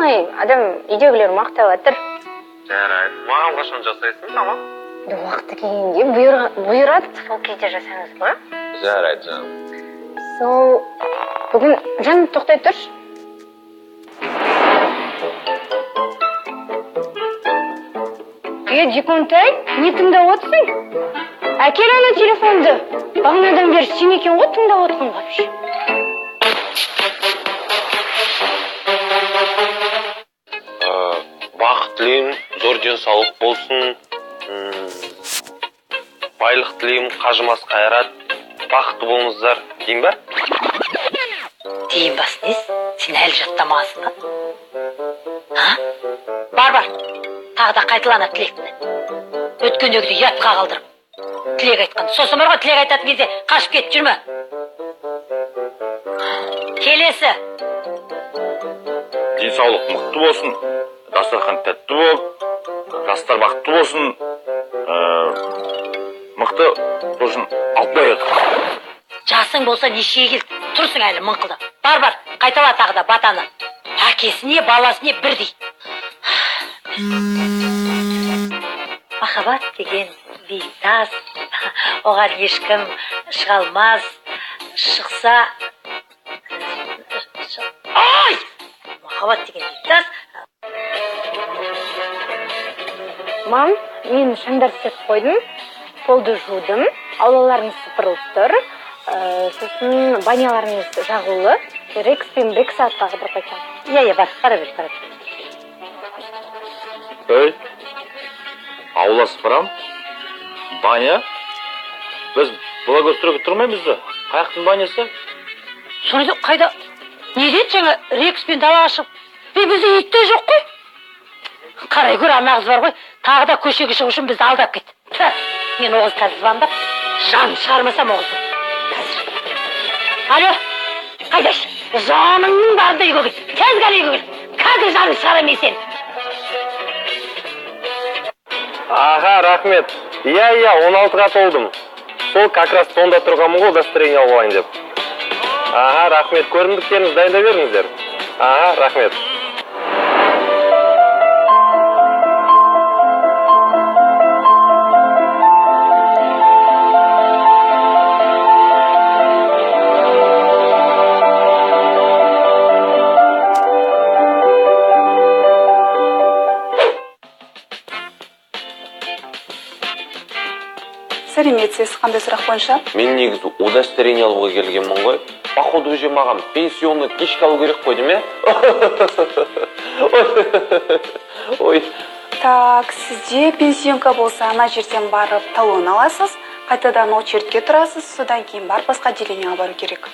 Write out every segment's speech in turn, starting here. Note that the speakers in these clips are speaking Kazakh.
Главный, адам үйдегілер мақтап жатыр. Жарайды. Маған қашан жасайсың, тамақ? Уақыты келгенде бұйырады, сол кезде жасаңыз ба? Жарайды, жаным. Сол бүгін, жаным, тоқтай тұршы. Е, Диконтай, не тыңдап отырсың? Әкел ана телефонды. Бағанадан бері сен екен ғой тыңдап отырған вообще. Бақыт тілеймін, зор денсаулық болсын, байлық тілеймін, қажымас қайрат, бақытты болыңыздар, дейін ба? Дейін бас нес? Сен әлі жаттамағансың ба? А? Бар, бар. Тағы да қайталана тілекті. Өткендегідей ұятқа қалдырып. Тілек айтқан. Сосын бар ғой, тілек айтатын кезде қашып кетіп жүрме. Келесі. Денсаулық мықты болсын, дастархан тәтті болып, жастар бақытты болсын, мықты сосын алтынай ет. Жасың болса нешеге келді? Тұрсың әлі мыңқылдап. Бар, бар, қайтала тағы да батаны. Әкесіне, баласіне бірдей. Махаббат деген биік тас, оған ешкім шыға алмас, шықса... Ай! Махаббат деген биік тас. Мам, мен шаңдар істетіп қойдым, полды жудым, аулаларыңыз сыпырылып тұр, сосын баняларыңыз жағулы, Рекспен бір сағатқа қыдырып қайтсам. Иә, иә, бар, бара бер, бара бер. Ей, аула сыпырам, баня, біз благоустройка тұрмаймыз да, қаяқтың банясы? Соны қайда, не деді жаңа Рекспен далаға шығып? Ей, бізде ит те жоқ қой. Қарай көр, ана қыз бар ғой, тағы да көшеге шығу үшін бізді алдап кетті. Тфә, мен о қызды қазір звондап, жанын шығармасам о қызды. Қазір. Алло, қайдаш, жаныңның барында үйге кел, тез кел үйге кел, қазір жанын шығарамын мен сені. Аха, рахмет. Иә, иә, 16-ға толдым. Сол как раз сонда тұрғанмын ғой, удостоверение алып алайын деп. Аха, рахмет. Көрімдіктеріңізді дайындап беріңіздер. Аха, рахмет. Сәлеметсіз, қандай сұрақ бойынша? Мен негізі удостоверение алуға келгенмін ғой. Походу уже маған пенсионный книжка алу керек қой, деме? Ой. Так, сізде пенсионка болса, ана жерден барып талон аласыз, қайтадан очередке тұрасыз, содан кейін барып басқа отделениеға бару керек.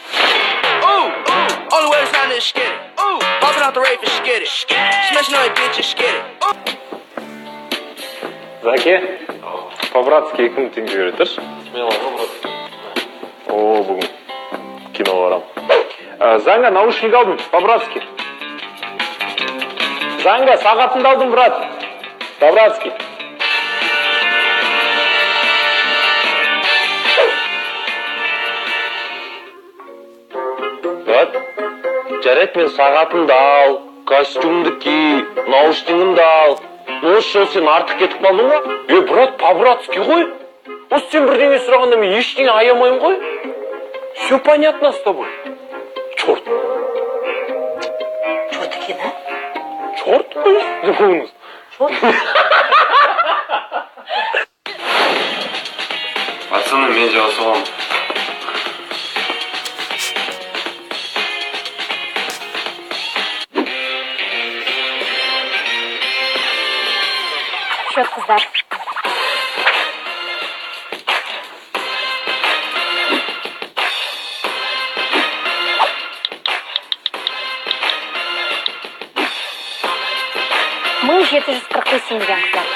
Заке, по-братски 2000 теңге бере тұршы. Смело, брат. О, бүгін кино барам. Занга, наушник алдым, по-братски. Занга, сағатымды алдым, брат. По-братски. Брат, жарайды, мен сағатымды ал, костюмді ки, наушнигімді ал. Осы жолы сен артық кетіп қалдың ғой? Е, брат, по-братски ғой. Осы сен бірдеңе сұрағанда мен ештеңе аямаймын ғой. Все понятно с тобой. Черт. Черт екен, а? Черт қой. Черт. Пацаны, мен жауап саламын. Счет, қыздар. 1745 теңгеден, қыздар.